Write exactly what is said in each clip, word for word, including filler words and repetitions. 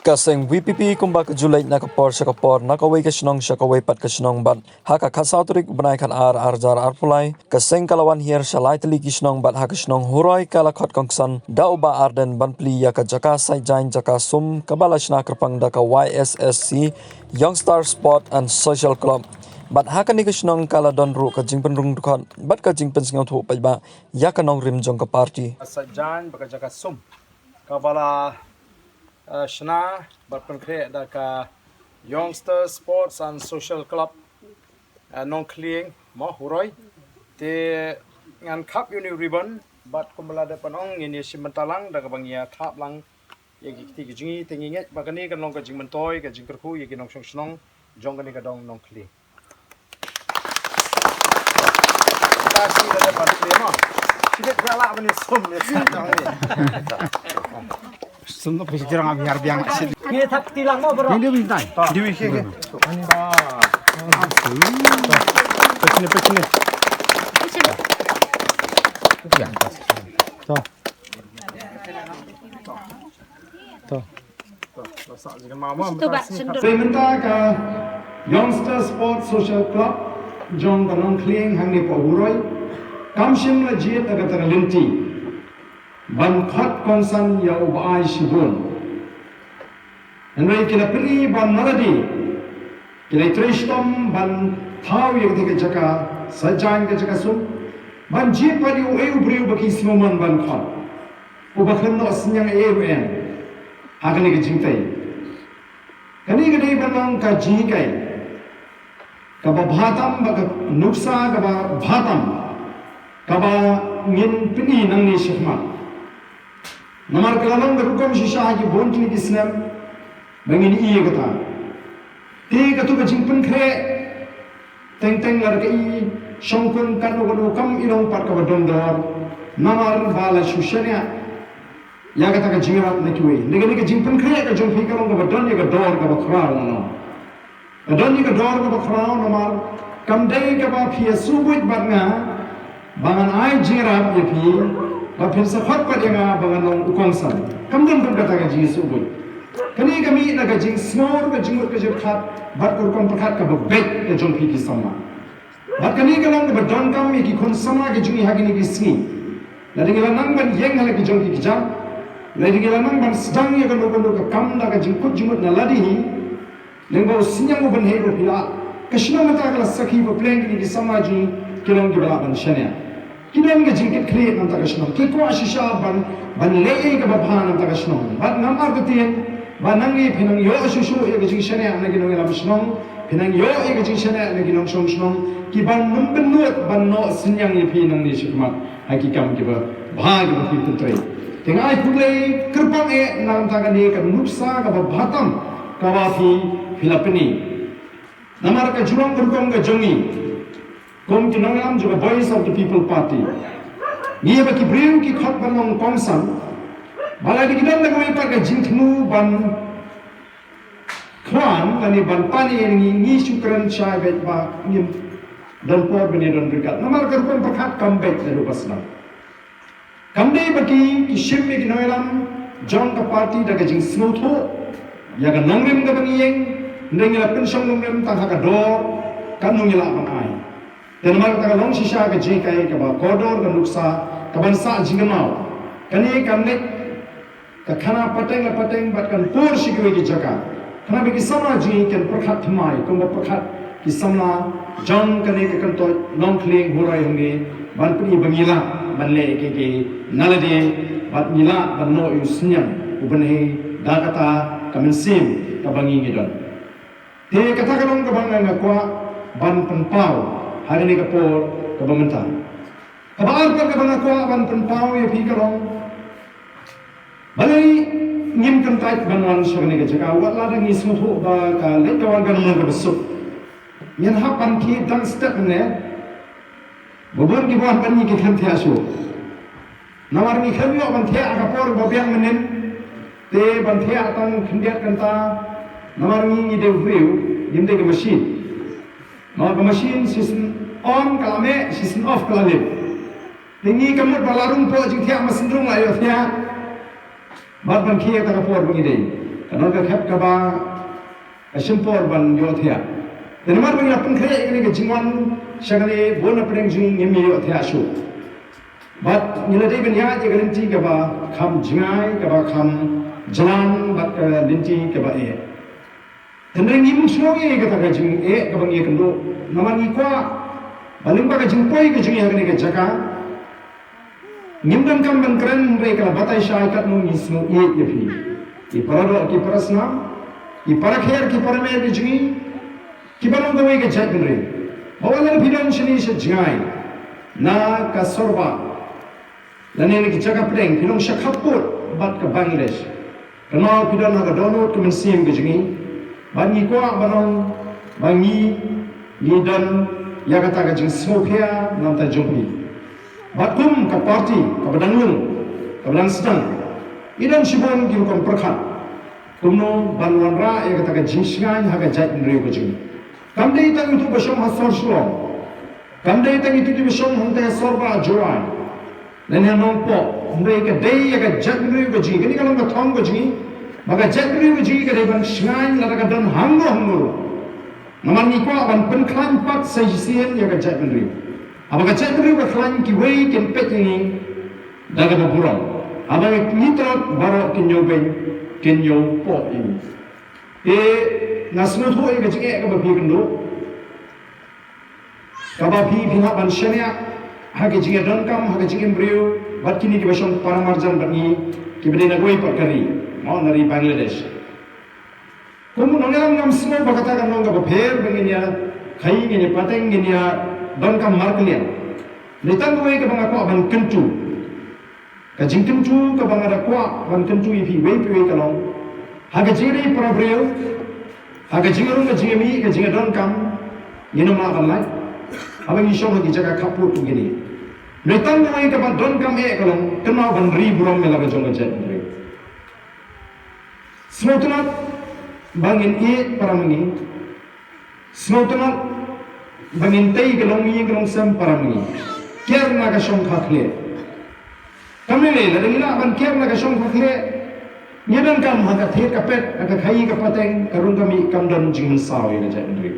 Ka seng V P P kumba ka ju leit na ka por sha ka por, na kawei ka shnong sha kawei pat ka shnong, bad ha ka khatsaw tarik u bnai khatar ar hajar arphew lai, ka seng ka la wan hiar sha lai tylli ki shnong, bad ha ka shnong Huroi ka la khot kongsan da u Bah Ardent ban plie ïa ka jaka sait jaiñ jaka sum kaba la shna kyrpang da ka Y S S C, Youngster Sport and Social Club. Bad ha kane ka shnong ka la don ruh ka jingpynrung dkhot bad ka jingpynsngewthuh paidbah ïa ka nongrim jong ka party. Sait jaiñ bad ka jaka sum kaba la, eh, shna bad pynkhreh da ka Youngster Sports and Social Club, eh, Nongkhlieng, mo, Huroi. Te ngan khap ïa une u ribbon bad kumba la dep ban ong, ngin ïa shim bynta lang da kaba ngi ïa thap lang ïa ki kti ki jong ngi. Te ngi ngeit ba kane kan long ka jingmyntoi, ka jingkyrkhu ïa ki nongshong shnong jong kane ka dong Nongkhlieng. Te mynta ka Youngster Sports Social Club jong ka Nongkhlieng hangne hapoh Huroi kam shym la jied da kata ka lynti ban khot kongsan ïa u ba ai shibun. Hynrei ki la pyni ba na lade ki la trei shitom ban thaw ïa kata ka jaka sait jaiñ, ka jaka sum, ban jied pat ïa uei u briew ba ki sngewmon ban khot. Uba khlem noh synñiang ei ruh em ha kane ka jingtei. Kane ka dei ban long ka jinghikai kaba bha tam, ba ka nuksa kaba bha tam kaba ngin pyni nangne shakhmat. Namar ka la long ka rukom shisha ha ki bun tylli ki snem ba ngin ïohi ïa kata. Te kato ka jingpynkhreh teng teng lada ka i shongkun katno katno kam i long pat kaba don dor, namar ba la shu shaniah ïa kata ka jingïarap na kiwei. Hynrei kane ka jingpynkhreh ka jong phi ka long kaba don ïa ka dor kaba khraw, nano. Ka don ïa ka dor kaba khraw namar kam dei kaba phi ïa suhbuit bad nga ba ngan ai jingïarap ïa phi, ba phin sa khot pat ïa nga ba ngan long u kongsan. Kam don kum kata ka jingïa suhbuit. Kane ka mih na ka jingsngew, ka jingmut ka jingpyrkhat bad ka rukom pyrkhat kaba beit ka jong phi ki samla. Bad kane ka long kaba donkam ïa ki khun samla ki jong ngi ha kine ki sngi. Lada ngi la nang ban ïeng ha la ki jong ki kjat, lada ngi la nang ban sdang ïa kano kano ka kam da ka jingkut jingmut na lade hi, lyngba u synñiang u bynhei ba phi la, ka shnong mynta ka la sakhi ba pleng kine ki samla jong ngi ki long kiba lah ban shaniah. Ki don ka jingkitkhlieh na bynta ka shnong, ki kwah shisha ban, ban leh ei kaba bha na bynta ka shnong. Bad ngam artatien ba nangne phin nang ïoh shuh shuh ïa ka jingshaniah na ki nongïalam shnong, phin nang ïoh ïa ka jingshaniah na ki nongshong shnong, ki ban nym pynlut ban noh synñiang ïa phi nangne shakhmat ha ki kam kiba bha kiba phi pyntrei. Te nga ai khublei kyrpang eh na bynta kane ka nuksa kaba bha tam kaba phi, phi la pyni. Namar ka jrong ka rukom ka jong ngi kum ki nongïalam jong ka Voice of the People Party, ngi ba ki briew ki khot ban long kongsan, ba lada ki don da kawei pat ka jingthmu ban khwan lane ban pan ïa ngi, ngi shu kren shai beit ba ngim don por ban ïa don ryngkat. Namar ka rukom pyrkhat kam beit naduh ba sdang. Kam dei ba ki, ki shim ïa ki nongïalam jong ka party da ka jingsngewthuh ïa ka nongrim kaba ngi ïeng, hynrei ngi la pynshong nongrim tang ha ka dor katno ngi lah ban ai. Te namar kata ka long shisha ka jinghikai kaba kordor, ka nuksa kaban sah jingkynmaw. Kane kan leit ka khana pateng la pateng bad kan pur sha kiwei ki jaka. Khnang ba ki samla jong ngi kin pyrkhat thymmai kumba pyrkhat ki samla jong kane ka kyntoit Nongkhlieng Huroi hangne, ban pyni ba ngi lah ban leh kiei kiei na lade bad ngi lah ban noh ïa u synñiang u bynhei da kata ka mynsiem kaba ngi ngi don. Te kata ka long kaba nga nga kwah ban pynpaw ha kane ka por kaba mynta. Kaba ar pat kaba nga kwah ban pynpaw ïa phi ka long, balei ngim kyntait ban wan sha kane ka jaka, wat la dang ngi sngewthuh ba ka leit ka wan ka long kaba suk. Ngin hap ban thiah dang step ne. Ba bun kiba wan bad ngi ki khlem thiah shuh. Namar ngi khlem ïoh ban thiah ha ka por ba biang mynnin. Te ban thiah tang khyndiat kynta. Namar ngi ngi dei u briew, ngim dei ka machine. Namar ka machine shisien on ka la meh, shisien off ka la lip. Te ngi ka mut ba la rung poh jingthiah, ma sien rung la ïoh thiah. Bad ban khie ta ka por ba ngi dei. Ka don ka khep kaba ka shim por ban ïohthiah. Te namar ba ngi la pynkhreh ïa kane ka jingwan sha kane, bun na pdeng jong ngi ngim ïohthiah shuh. Bad ngi la dei ban ïaid ïa ka lynti kaba kham jngai, kaba kham jlan, bad ka lynti kaba eh. Hynrei ngim sngew ïa kata ka jingeh kaba ngi ïakynduh. Namar ngi kwah ba lyngba ka jingpoi ka jong ngi ha kane ka jaka, ngim donkam ban kren, hynrei ka la batai shai katno ngi sngew ïeit ïa phi. Ki para doh, ki para snam, ki para kher, ki para mer ki jong ngi, kiba long kawei ka jaitbynriew. Ba wat la phi don shane sha jngai na ka Sorbah, lane na ki jaka pdeng, phi long sha khappud bad ka Bangladesh. Kynmaw phi don ha ka dohnud ka mynsiem ka jong ngi. Bad ngi kwah ban ong ba ngi, ngi don ïa kata ka jingsngewkhia na bynta jong phi. Bad kum ka party kaba dang lung, kaba dang sdang, ngi don shibun ki rukom pyrkhat kumno ban wanrah ïa kata ka jingshngaiñ ha ka jaitbynriew ka jong ngi. Kam dei tang ïa uto ba shong ha sor Shillong, kam dei tang ïa uto ba shong hangtai ha Sorbah Jowai, lane ha Nongpoh, hynrei ka dei ïa ka jaitbynriew ka jong ngi. Kane ka long ka thong ka jong ngi, ba ka jaitbynriew ka jong ngi ka dei ban shngaiñ lada ka don hangno hangno ruh. Namar ngi kwah ban pynkhlaiñ pat sa shisien ïa ka jaitbynriew. Haba ka jaitbynriew ka khlaiñ, kiwei kin peit ïa ngi da kaba burom. Haba ngi tlot, baroh kin ïoh beiñ, kin ïoh poh ïa ngi. Te nga sngewthuh ïa ka jingeh kaba phi ïakynduh, kaba phi, phi hap ban shaniah ha ka jingïadonkam, ha ka jingïabriew bad kine kiba shong para marjan bad ngi, kiba dei na kawei pat ka ri, mo, na ri Bangladesh. Kum u nongïalam ngam sngew ba kata kan long kaba pher ba ngin ïa khaii, ngin ïa pateng, ngin ïa donkam markylliang. Hynrei tang kawei kaba nga kwah ban kyntu. Ka jingkyntu kaba nga da kwah ban kyntu ïa phi iwei pa iwei ka long, ha ka jingïadei para briew, ha ka jingrung, ka jingïamih, ka jingïadonkam, ngin ym lah ban lait haba ngi shong ha ki jaka khappud kum kine. Hynrei tang kawei kaba donkam eh ka long, kynmaw ban ri burom ïa la ka jong ka jaitbynriew. Sngewtynnat ba ngin ïeit para ma ngi. Sngewtynnat ba ngin tei ka longïing ka longsem para ma ngi. Kiar na ka shongkha khlieh. Kam lei lei, lada ngi lah ban kiar na ka shongkha khlieh, ngi donkam ha ka thied ka pet, ha ka khaii ka pateng, ka rung ka mih, kam don jingmynsaw ïa ka jaitbynriew.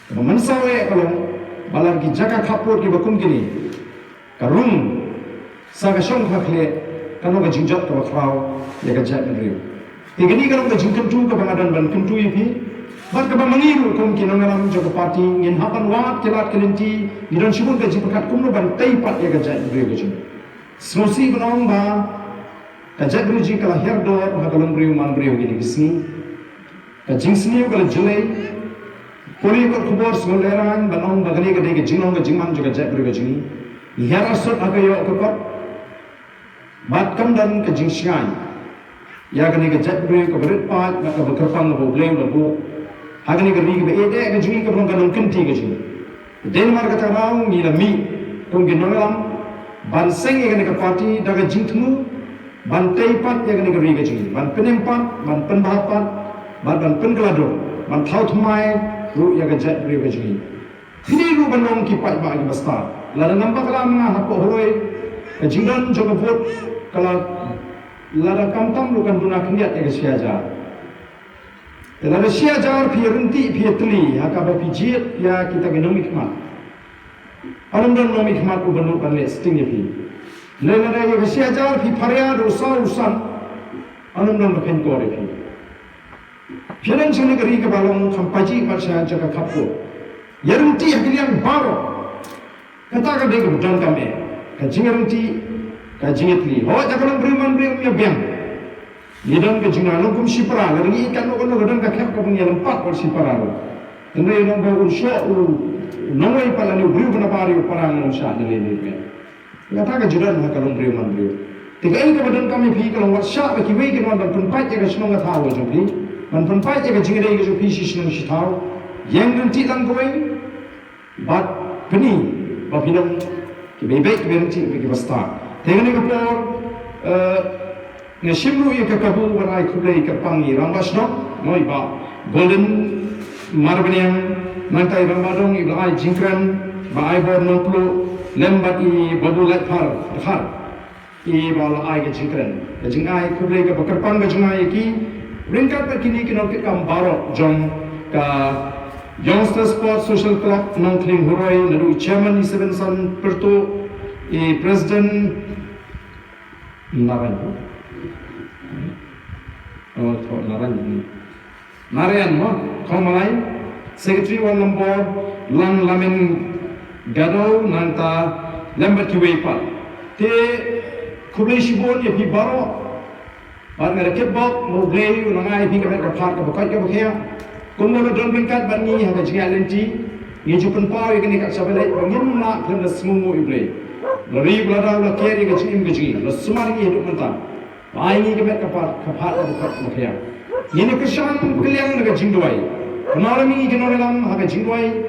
Kaba mynsaw eh ka long ba la ki jaka khappud kiba kum kine, ka rung sa ka shongkha khlieh, ka long ka jingjot kaba khraw ïa ka jaitbynriew. Te kane ka long ka jingkyntu kaba nga don ban kyntu ïa phi. Bad kaba ma ngi ruh kum ki nongïalam jong ka party ngin hap ban wad ki lad ki lynti, ngi don shibun ka jingpyrkhat kumno ban tei pat ïa ka jaitbynriew ka jong ngi. Sngewsih ban ong ba ka jaitbynriew jong ngi ka la hiar dor ha ka longbriew manbriew kine ki sngi. Ka jingsniew ka la jlei. Pule kot khubor, sngewlehraiñ ban ong ba kane ka dei ka jinglong ka jingman jong ka jaitbynriew ka jong ngi. Ngi hiar arsut ha ka ïoh ka kot. Bad kam don ka jingshngaiñ ïa kane ka jaitbynriew kaba rit paid bad kaba kyrpang kaba U Blei u la buh ha kane ka ri kaba ïeit eh ka jong ngi, kaba long ka nongkynti ka jong ngi. Te dei namar kata ka daw ngi la mih kum ki nongïalam ban seng ïa kane ka party da ka jingthmu ban tei pat ïa kane ka ri ka jong ngi, ban pynim pat, ban pynbha pat, bad ban pynkylla dur, ban thaw thymmai ruh ïa ka jaitbynriew ka jong ngi. Phi dei ruh ban long ki paidbah kiba stad. Lada ngam bakla ma nga hapoh Huroi, ka jingdon jong ka vote ka la, lada kam tam ruh kan duna khyndiat ïa ka shi hajar. Te lada shi hajar phi ïa ryntih, phi ïa tylli ha kaba phi jied ïa kita ki nongmihkhmat, yn ym don nongmihkhmat uba nud ban leh sting ïa phi. Lada ïa ka shi hajar phi pharia da u saw u san, yn ym don ba kheiñkor ïa phi. Phi ïa don sha kane ka ri kaba long kham pajih bad sha jaka khappud. Ïa ryntih ha ki liang baroh. Kata ka dei kaba donkam eh, ka jingryntih, ka jingïatylli. Hooid, ha ka longbriew manbriew ym ïa biang. Ngi don ka jingïalang kum shipara, lada ngi ïeit katno katno ka don ka khep kaba ngi ïalympat bad shipara ruh. Hynrei nongba un shoh u nongwei pat lane u briew ba na bar ïa u para, ngin ym shah na lei lei. Kata ka ju don ha ka longbriew manbriew. Te kaei kaba donkam ïa phi ka long wat shah ba kiwei kin wan ban pynpait ïa ka shnong ka thaw ka jong phi, ban pynpait ïa ka jingïadei ka jong phi shi shnong shi thaw. Ïeng ryntih lang kawei. Bad pyni ba phi long kiba ïeit, kiba ryntih, kiba stad. Te kane ka por, eh, nga shim ruh ïa ka kabu ban ai khublei kyrpang ïa i rangbah shnong, mo, i Bah Golden Marbaniang, nangta i rangbah dong i ba la ai jingkren, Bah Aibor Nongpluh, lem bad i Babu Laitphar Dkhar. I ba la ai ka jingkren. Ka jingai khublei kaba kyrpang ka jong nga ïa ki, Ryngkat bad kine ki nongkitkam baroh jong ka Youngster Sports Social Club Nongkling Huroi, naduh i chairman i Sevenson Pyrtuh, i president Narayan. Oh, to Narayan. Narayan mo, Khongmalai, secretary ward number, Lang Lamin Gado, nangta lem bad kiwei pat. Te khublei shibun ïa phi baroh. Bad nga da kyrpad ba U Blei u la ngai ïa phi ka met ka phad kaba koit kaba khiah. Kumba la don ryngkat bad ngi ha ka jingïaid lynti, ngi ju pynpaw ïa kane ka shaba leit ba ngin lah khlem da sngewnguh ïa U Blei. La ri ba la daw la ker ïa ka jingim ka jong ngi, la sumar ïa ngi haduh mynta. Ba ai ngi ka met ka phad, ka phad kaba koit kaba khiah. Ngin ïa kyrshan kylliang da ka jingduwai. Kumno la ngi ki nongïalam ha ka jingduwai.